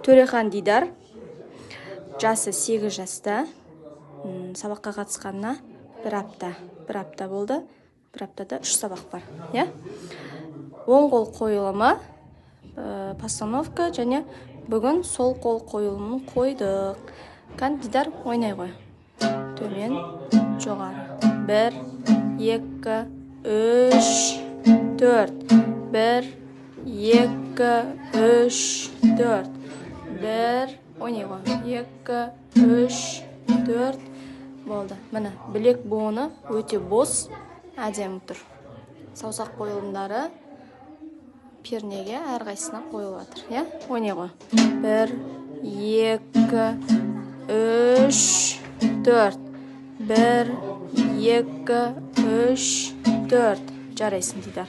Төрехан Дидар, жасы 8 жаста. Сабаққа қатысқанына бір апта, бір апта болды. Бір аптада 3 сабақ бар, иә? Оң қол қойылымы, постановка, және бүгін сол қол қойылымын қойдық. Кән, Дидар, ойнай ғой. Төмен, жоғары. 1, 2, 3, 4. 1, 2, 3, 4. 1, ойнай ғой. 2, 3, 4. Болды. Міне, білек буыны өте бос, әдемі тұр. Саусақ қойылымдары пернеге әрқайсысына қойылып жатыр, иә? Ойнай ғой. 1, 2, 3, 4. 1, 2, 3, 4. Жарайсың, Дидар.